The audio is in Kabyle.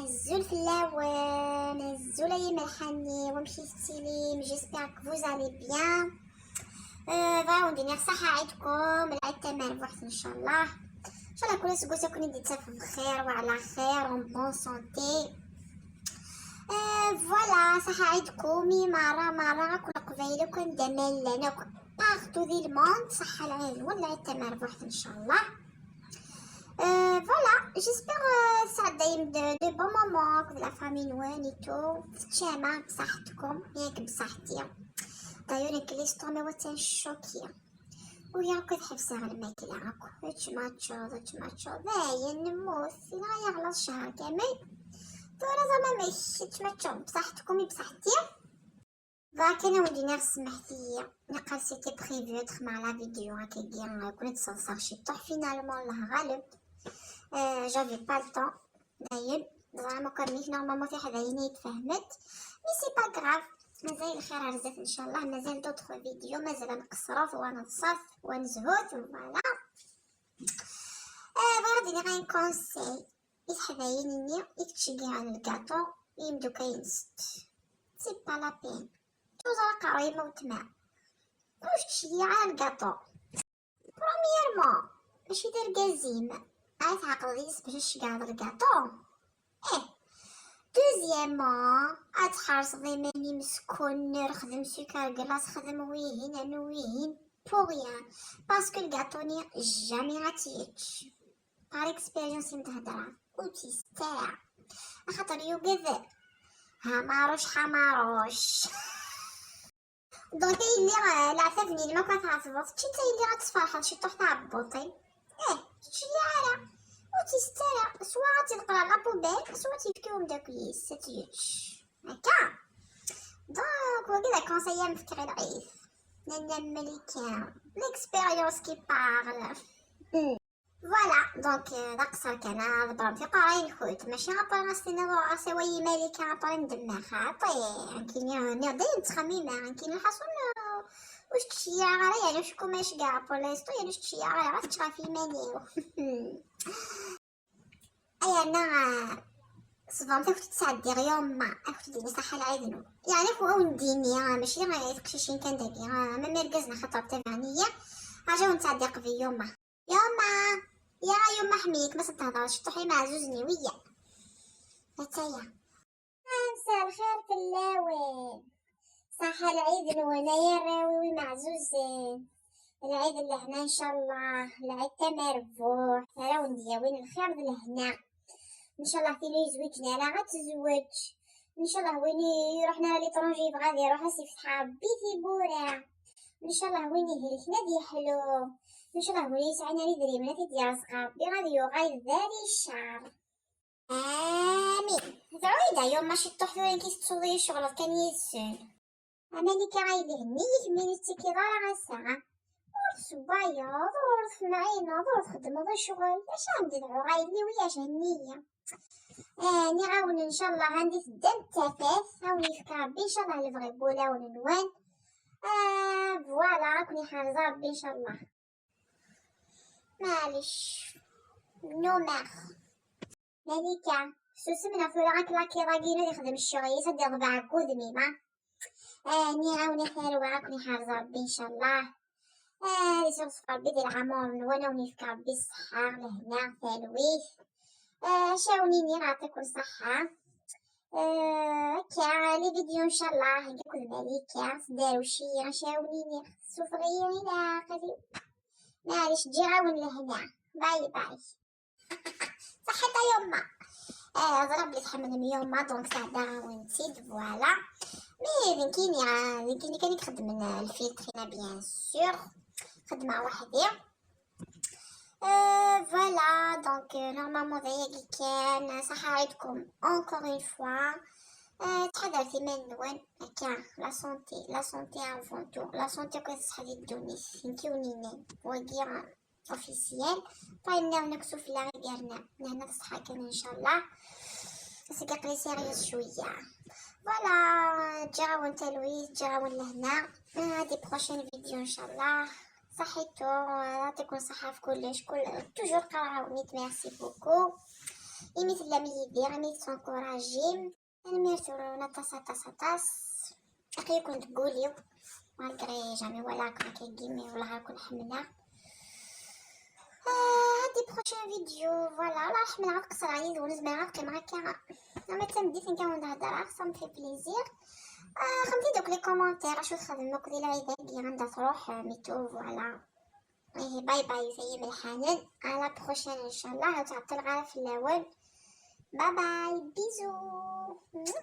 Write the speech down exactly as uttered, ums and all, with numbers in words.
Azul fell-awen, azul ay imelḥanen-iw, wamek i tettilim? J'espère que vous allez bien. Euh, voilà, ur d-nniɣ ṣaḥa ɛidkum, lɛid tamerbuḥt ncallah. Ncallah kul aseggas ad ken-id-ittaf bxir wa ɛla xir, en bonne santé. Euh, voilà, ṣaḥa ɛidkum i merra merra, akk Leqbayel akk anda ma llan akk, partout di le monde, ṣaḥa lɛid-nwen, lɛid tamerbuḥt ncallah. Euh, voilà, j'espère euh, tesɛeddayem de, de bons moments akked la famille-nwen et tout. Teččam bṣaḥetkum, yak bṣaḥti. D'ailleurs, nekk l'estomac-iw atan choqué. Ur yelli akk ad ḥebseɣ lmakla akk. Ečč ma teččeḍ, ečč ma teččeḍ. Dayen nemmut, yenɣa-yaɣ laẓ ccher kamel. Tura ẓer ma amek, ečč ma teččeḍ bṣaḥetkum i bṣaḥti. Bɣiɣ kan ad wen-d-iniɣ semmḥet-iyi, naqal c'était prévu ad xedmeɣ la vidéo akkagi, euh, ur ken-id-sseḍsaɣ ciṭuḥ, finalement Allah ɣaleb. Euh, j'avais pas le temps. Dayen, ẓriɣ akk amek, normalement tiḥdayin ay tfehmet, mais c'est pas grave. Mazal lxir ar zdat ncallah, mazal d'autres vidéos, mazal ad nqeṣṣret wa neḍṣet wa nezhut, voilà. Euh, bɣiɣ ad d-iniɣ un conseil i teḥdayin-nni i yettceggiɛen lgaṭu i yimeddukal-nsent. C'est pas la peine. Tuẓa aqerruy ma weltma. Ur tceyyeɛ ara lgaṭu. Premièrement, mačči d argaz-im ara tɛeqleḍ yis bac ad tceggɛeḍ lgaṭu. Eh. Deuxièmement, ad tḥerseḍ iman-im s kunner, xdem sucre glace, xdem wihin, anu wihin, pour rien. Parce que lgaṭu-nni jamais ad t-yečč. Par expérience i m-d-heddreɣ, ur tt-yessettu ara. Axaṭer yugad ha maruc ha maruc. Donc a yelli, eh, leɛtab-nni ma kan tɛetbeḍ, tečči-tt a yelli ad tferḥeḍ ciṭuḥ tɛebbuḍt-im. Eh, tečči ara, ur tt-yessettu ara. Soit ad tt-yeqleɛ la poubelle, soit ad tt-yefk i umeddakel-is ad tt-yečč. Akka. Donc wagi d akonseil am fkiɣ i lɛid. Nana Malika, l'expérience qui parle. Hmm. Voilà, donc, euh, d aqeṣṣer kan, ad ḍebbremt iqerray-nkent, mačči après as-tiniḍ ɣas away i Malika après ndemmeɣ, xaṭi, nekkini nniɣ dayen ttxemmimeɣ, nekkini lḥaṣun, euh, ur ttceyyiɛeɣ ara, yeɛni acku ma ceggeɛ pour l'instant, yeɛni ur ttceyyiɛeɣ ara, ad tečč ɣef iman-iw. Ay yerna, euh, ṣebremt, ad kent-id-sɛeddiɣ yuma, ad kent-id-ini ṣaḥḥa lɛid-nwen. Yeɛni ad wen-d-ini, euh, mačči, euh, i teqcicin kan dagi, euh, même irgazen axaṭer ttabaɛen-iyi, rǧu ad wen-d-sɛeddiɣ qbel yuma. Yuma, ya yuma ḥmik, ma s-tehḍer ciṭuḥ i imeɛzuzen-iw, iyya. Ataya. Msal xir fell-awen. Ṣaḥḥa lɛid-nwen ay arraw-iw imeɛzuzen. Lɛid n lehna ncallah, lɛid tamerbuḥt, ara wen-d-yawin lxir d lehna. Ncallah tin ur yezwiǧen ara ad tezweǧ. Ncallah win i iruḥen ar l'étranger yebɣa ad iruḥ ad s-ifteḥ Rebbi tiwwura. Ncallah win ihelken ad yeḥlu. Ncallah win yesɛan ara idrimen ad t-id-yerẓeq Rebbi ad yuɣal d aricar. Amin. Dɛu-yi-d a yuma ciṭuḥ tura nekk i tettuḍ-iyi ceɣleḍ kan yid-sen. A Malika a yelli henni-yi kemmi ur tettekkiḍ ara ass-a. Ur tessewwayeḍ, ur temɛineḍ, ur txeddmeḍ ccɣel. Acu am-d-dɛuɣ a yelli-w i ac henni-yi. Eh, nniɣ-awen ncallah anda i teddam d tafat, a wen-yefk Rebbi ncallah lebɣi n wulawen-nwen. Eh, voilà, a ken-iḥrez Rebbi ncallah. Maɛlic, nnumeɣ. Malika, susem neɣ tura ad k-lakiḍ-agi ad ixdem ccɣel-is, ad d-iḍbeɛ deg udem-im, a? Ah, nniɣ-awen a tarwa, a ken-iḥrez Rebbi ncallah. Ah, ad iseɣzef Rebbi di leɛmur-nwen, a wen-yefk Rebbi ṣṣeḥḥa, lehna, talwit. Ah, acu a wen-iniɣ, yeɛṭikum ṣṣeḥḥa. Ah, akka, les vidéos ncallah, nekk akked Malika, tderwec-iyi, acu a wen-iniɣ, tessufeɣ-iyi i leɛqel-iw. Maɛlic, ǧǧiɣ-awen lehna. Bye bye. Ṣaḥḥit a yuma. Eh, ẓriɣ belli tḥemmlem yuma, donc sɛeddaɣ-awen-tt-id, voilà. Mais d nekkini, ah, d nekkini kan i ixeddmen, ah, lfiltre-ina, bien sûr. Xeddmeɣ weḥd-i. Euh, voilà, donc, euh, normalement d ayagi kan. Ṣaḥḥa ɛidkum encore une fois. Euh, ttḥadaret iman-nwen, akka, la santé, la santé avant tout. La santé akk d ṣṣeḥḥa di ddunit. Nekk i wen-yennan. Wagi, ah, officiel. Pas yenniḍen akk sufella i yernan. Lehna d ṣṣeḥḥa kan, ncallah. Seg aql-i sérieux cwiya. Voilà, ǧǧiɣ-awen talwit, ǧǧiɣ-awen lehna. À des prochaines vidéos, ncallah. Ṣaḥḥitu, yeɛṭikum ṣṣeḥḥa ɣef kullec, kul, toujours qqareɣ-awen-id merci beaucoup. imi tellam yid-i, imi tettwankurajim. Tanemmirt-nwen aṭas, aṭas, aṭas. Aql-iken deg wul-iw, malgré jamais walaɣ-ken akkagi, mais wellah ad ken-ḥemmleɣ. Ah, هادي prochain vidéo, voilà. Wellah ḥemmleɣ ad qeṣṣreɣ yid-wen, zemreɣ ad qqimeɣ akka ama d tameddit kan ad wen-d-hedreɣ, ça me fait plaisir. Ah, xedmet-d akk les commentaires acu txedmem akk di lɛid-agi, anda truḥem et tout, voilà. Ihi, bye bye, ay imelḥanen. À la prochaine, ncallah. Ur ttɛeṭṭileɣ ara fell-awen. Bye bye, bisous.